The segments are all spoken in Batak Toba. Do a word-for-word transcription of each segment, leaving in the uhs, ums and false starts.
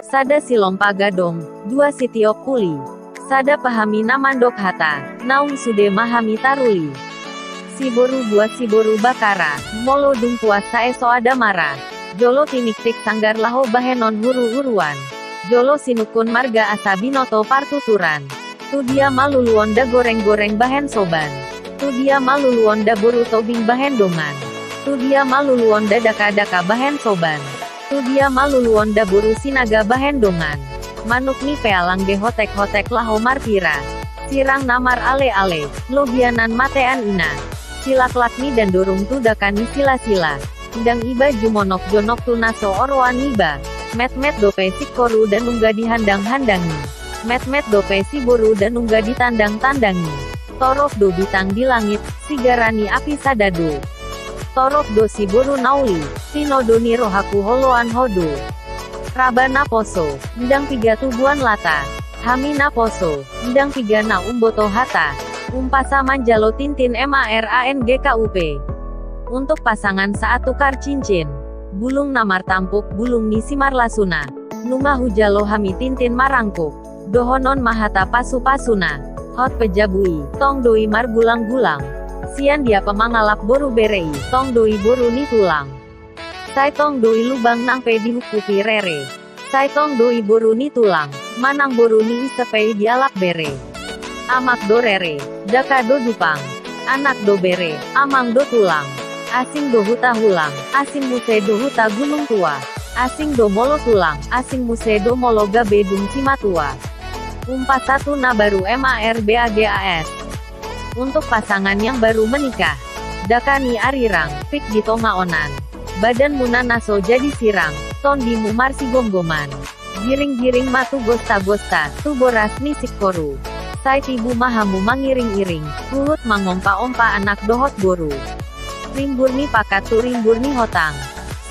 Sada silompa gadong, dua sitiop puli. Sada pe hami na mandok hata, naung sude ma hami taruli. Siboru buat siboru bakara, molo dung puas sae soada mara. Jolo tiniktik sanggar laho bahenon huru-huruan. Jolo sinungkun marga asa binoto partuturan. Tu dia ma luluon da goreng-goreng bahen soban. Tu dia ma luluon da boru Tobing bahen dongan. Tu dia ma luluon da daka-daka bahen soban. Tu dia ma luluon da boru Sinaga bahen dongan. Manuk ni pealang be hotek-hotek laho marpira. Sirang na marale-ale, lobianan matean ina. Silaklak ni dandorung tu daka ni sila-sila. Ndang iba jumonok-jonok tu na so oroan niba. Metmet dope singkoru da nunga dihandang-handangi. Metmet dope siboru da nunga ditandang-tandangi. Torop do bintang di langit, sigara ni api sada do. Torop do siboru na uli, tinodo ni rohaku holoan ho do. Raba na poso, ndang piga tubuan lata. Hami na poso, ndang piga na umboto hata. Umpasa manjalo tintin M A R A N G K U P. Untuk pasangan saat tukar cincin. Bulung na martampuk, bulung ni simarlasuna. Nunga hujalo hami tintin marangkup. Dohonon ma hata pasu-pasuna. Hot pe jabu i, tong do i margulang-gulang. Sian dia pe mangalap boru bere i, tong do i boru ni tulang. Sai tong do i lubang nang pe dihungkupi rere. Sai tong do i boru ni tulang, manang boru ni ise pe i dialap bere. Amak do rere, daka do dupang. Anak do bere, amang do tulang. Asing do huta Hulang, asing muse do huta Gunung Tua. Asing do molo tulang, asing muse do molo gabe dung simatua. Umpasa tu na baru M A R B A G A S. Untuk pasangan yang baru menikah. Daka ni arirang, pik di tonga onan. Badanmuna na so jadi sirang, tondimu marsigomgoman. Giring-giring ma tu gosta-gosta, tu boras ni singkoru. Sai tibu ma hamu mangiring-iring, huhut mangompa-ompa anak dohot boru. Rimbur ni pakat tu rimbur ni hotang.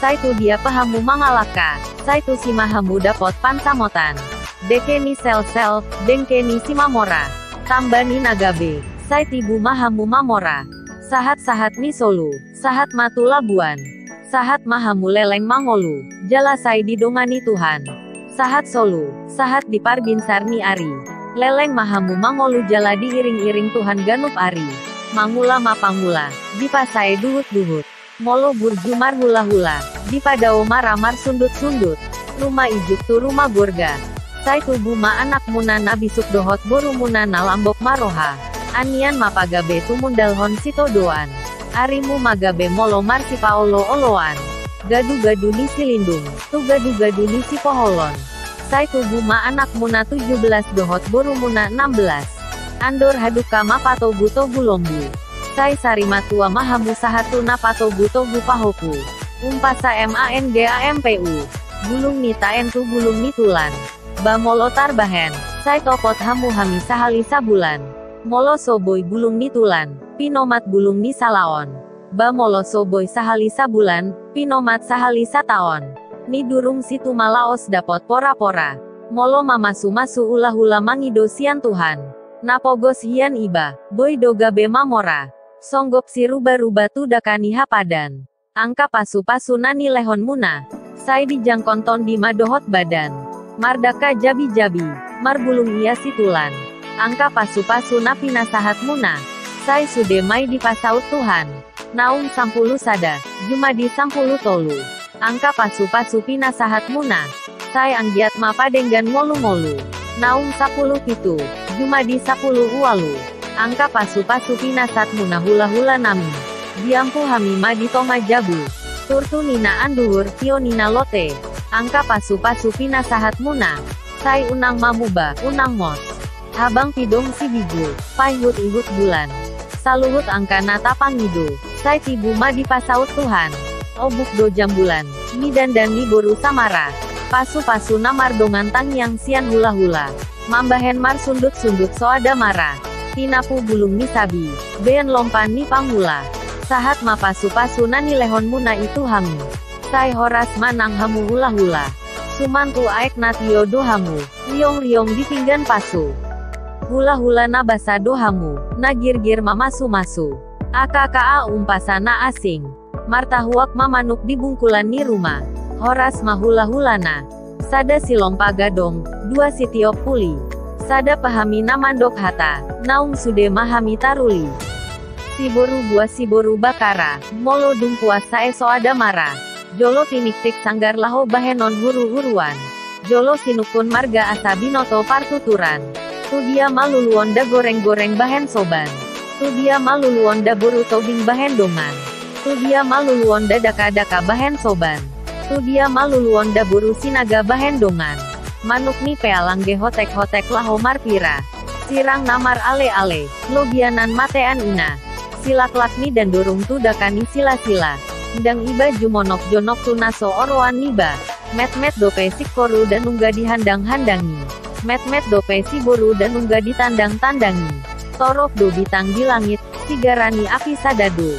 Sai tu dia pe hamu mangalangka, sai tusi ma hamu dapot pansamotan. Dengke ni selsel, dengke ni simamora. Tamba ni na gabe, sai tibu ma hamu mamora. Sahat-sahat ni solu, sahat ma tu labuan. Sahat ma hamu leleng mangolu, jala sai didongani Tuhan. Sahat solu, sahat di parbinsar ni ari. Leleng ma hamu mangolu jala diiring-iring Tuhan ganup ari. Mangula ma pangula, dipasae duhut-duhut. Molo burju marhula-hula, dipadao ma ra marsundut-sundut. Ruma ijuk tu ruma gorga. Sai tubu ma anakmuna na bisuk dohot borumuna na lambok maroha. Anian ma pagabe tumundalhon sitodoan. Arimu ma gabe molo marsipaolo-oloan. Gadu-gadu ni silindung, tu gadu-gadu ni sipoholon. Sai tubu ma anakmuna tujuh belas dohot borumuna enam belas. Andor hadungka ma patogu-togu lombu. Sai sari matua ma hamu sahat tu na patogu-togu pahopu. Umpasa M A N G A M P U. Bulung ni taen tu bulung ni tulan. Ba molo tarbahen, sai topot hamu hami sahali sabulan. Molo so boi bulung ni tulan, pinomat bulung ni salaon. Ba molo so boi sahali sabulan, pinomat sahali sataon. Nidurung situma laos dapot pora-pora. Molo mamasu-masu hula-hula mangido sian Tuhan. Na pogos hian iba, boi do gabe mamora. Songgop siruba-ruba tu daka ni hapadan. Angka pasu-pasu na nilehonmuna. Sai dijangkon tondi ma dohot badan. Mardangka jabi-jabi, marbulung ia situlan. Angka pasu-pasu na pinasahatmuna. Sai sude ma i dipasaut Tuhan. Naung sampulu sada, jumadi sampulu tolu. Angka pasu-pasu pinasahatmuna. Sai anggiat ma padenggan ngolu-ngolu. Naung sampulu pitu, jumadi sampulu ualu. Angka pasu-pasu pinasahatmuna hula-hula nami. Diampu hami ma di tonga jabu. Turtu ni na anduhur, tio ni na lote. Angka pasu-pasu pinasahatmuna. Sai unang ma muba, unang mos. Habang pidong sibigu, paihut-ihut bulan. Saluhut angka na tapangido, sai tibu ma dipasaut Tuhan. Obuk do jambulan, midandang ni boru samara. Pasu-pasu na mardongan tangiang sian hula-hula. Mambahen marsundut-sundut soada mara. Tinapu bulung ni sabi, baen lompan ni pangula. Sahat ma pasu-pasu na nilehonmuna i tu hami. Sai horas ma nang hamu hula-hula. Suman tu aek na tio do hamu. Riong-riong di pinggan pasu. Hula-hula na basa do hamu, na girgir mamasu-masu. Aka-aka a umpasa na asing. Martahuak ma manuk di bungkulan ni ruma. Horas ma hula-hulana. Sada silompa gadong, dua sitiop puli. Sada pe hami na mandok hata, naung sude ma hami taruli. Siboru buas siboru bakara, molo dung puas sae soada mara. Jolo tiniktik sanggar laho bahenon huruhuruan. Jolo sinungkun marga asa binoto partuturan. Tu dia ma luluon da gorenggoreng bahen soban. Tu dia ma luluon da boru Tobing bahen dongan. Tu dia ma luluon da dakadaka bahen soban. Tu dia ma luluon da boru Sinaga bahen dongan. Manuk ni pealang ge hotekhotek laho marpira. Sirang na maraleale, lobianan matean ina. Silaklak ni dandorung tu daka ni silasila. Ndang iba jumonokjonok tu na so oroan niba. Metmet dope singkoru da nunga dihandanghandangi. Metmet dope siboru da nunga ditandangtandangi. Torop do bintang di langit, sigara ni api sada do.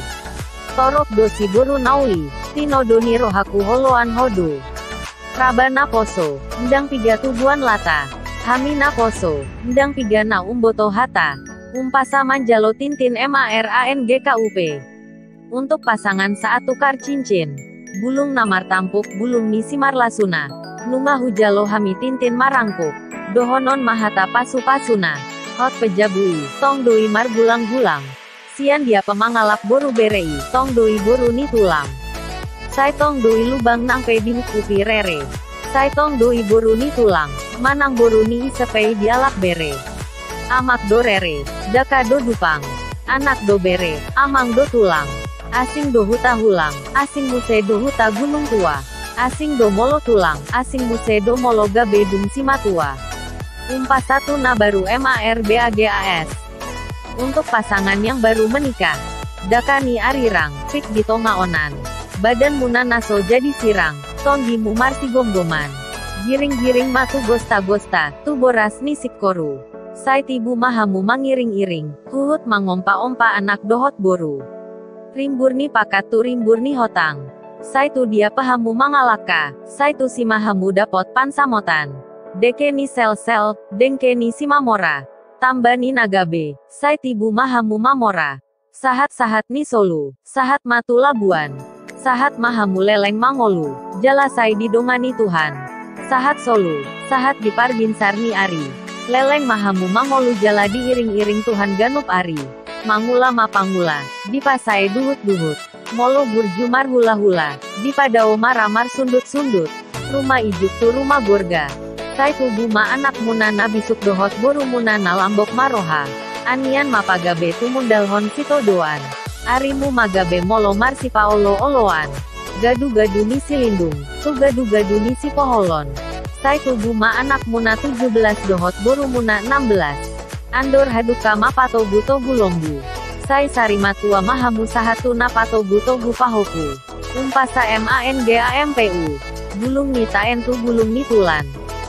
Torop do siboru na uli, tinodo ni rohaku oloan ho do. Raba na poso, ndang piga tubuan lata. Hami na poso, ndang piga na umboto hata. Umpasa manjalo tintin M A R A N G K U P. Untuk pasangan saat tukar cincin. Bulung na martampuk, bulung ni simarlasuna. Nunga hujalo hami tintin marangkup. Dohonon ma hata pasupasuna. Hot pe jabu i, tong do i margulanggulang. Sian dia pe mangalap boru bere i, tong do i boru ni tulang. Sai tong do i lubang nang pe dihukupi rere. Sai tong do i boru ni tulang, manang boru ni ise pe i dialap bere. Amak do rere, daka do dupang. Anak do bere, amang do tulang. Asing do huta Hulang, asing muse do huta Gunung Tua. Asing do molo tulang, asing muse do molo gabe dung simatua. Umpasa tu na baru M A R B A G A S. Untuk pasangan yang baru menikah. Daka ni arirang, pik di tonga onan. Badanmuna na so jadi sirang, tonggimu marsigomgoman. Giringgiring ma tu gostagosta, tu boras ni singkoru. Sai tibu ma hamu mangiringiring, huhut mangompaompa anak dohot boru. Rimbur ni pakat tu rimbur ni hotang. Sai tu dia pe hamu mangalangka, sai tusi ma hamu dapot pansamotan. Dengke ni selsel, dengke ni simamora. Tamba ni na gabe, sai tibu ma hamu mamora. Sahatsahat ni solu, sahat ma tu labuan. Sahat ma hamu leleng mangolu, jala sai didongani Tuhan. Sahat solu, sahat di parbinsar ni ari. Leleng ma hamu mangolu jala diiringiring Tuhan ganup ari. Mangula ma pangula, dipasae duhutduhut. Molo burju marhulahula, dipadao ma ra marsundutsundut. Ruma ijuk tu ruma gorga. Sai tubu ma anakmuna na bisuk dohot borumuna na lambok marroha. Anian ma pagabe tumundalhon sitodoan. Arimu ma gabe molo marsipaolooloan. Gadugadu ni silindung, tu gadugadu ni sipoholon. Sai tubu ma anakmuna tujuh belas dohot borumuna enam belas. Andor haduka ma patogutogu lombu. Sai sarimatua ma hamu sahat tu na patogutogu pahopu. Umpasa M A N G A M P U. Bulung ni taen tu bulung ni tulan.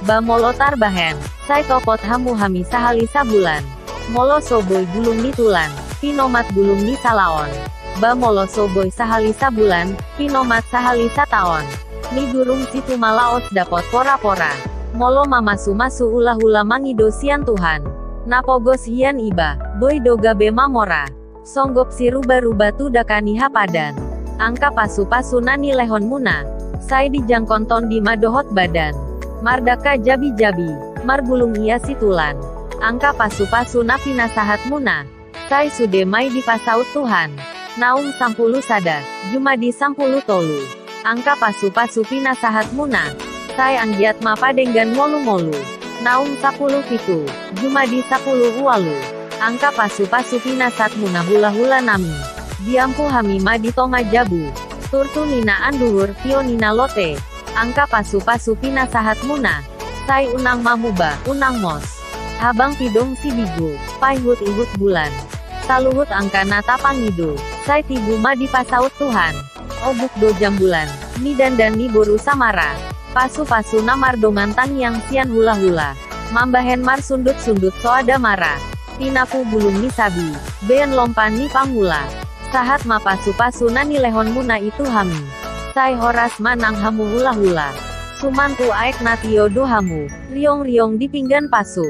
Ba molo tarbahen, sai topot hamu hami sahali sabulan. Molo so boi bulung ni tulan, pinomat bulung ni salaon. Ba molo so boi sahali sabulan, pinomat sahali sataon. Nidurung situma laos dapot porapora. Molo mamasumasu hulahula mangido sian Tuhan. Na pogos hian iba, boi do gabe mamora. Songgop sirubaruba tu daka ni hapadan. Angka pasupasu na nilehonmuna. Sai dijangkon tondi ma dohot badan. Mardangka jabijabi, marbulung ia situlan. Angka pasupasu na pinasahatmuna. Sai sude ma i dipasaut Tuhan. Naung sampulu sada, jumadi sampulu tolu. Angka pasupasu pinasahatmuna. Sai anggiat ma padenggan ngolungolu. Naung sampulu pitu, jumadi sampulu ualu. Angka pasupasu pinasahatmuna hulahulanami. Diampu hami ma di tonga jabu. Turtu ni na anduhur, tio ni na lote. Angka pasupasu pinasahatmuna. Sai unang ma muba, unang mos. Habang pidong sibigu, paihutihut bulan. Saluhut angka na tapangido, sai tibu ma dipasaut Tuhan. Obuk do jambulan, ni dandan ni boru Samara. Pasupasu na mardongan tangiang sian hulahula. Mambahen marsundutsundut soada mara. Pinapu bulung ni sabi, baen lompan ni pangula. Sahat ma pasupasu na nilehonmuna i tu hami. Sai horas ma nang hamu hulahula. Suman tu aek na tio do hamu, riongriongi di pinggan pasu.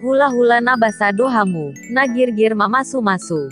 Hulahula na basa do hamu, na girgir mamasumasu.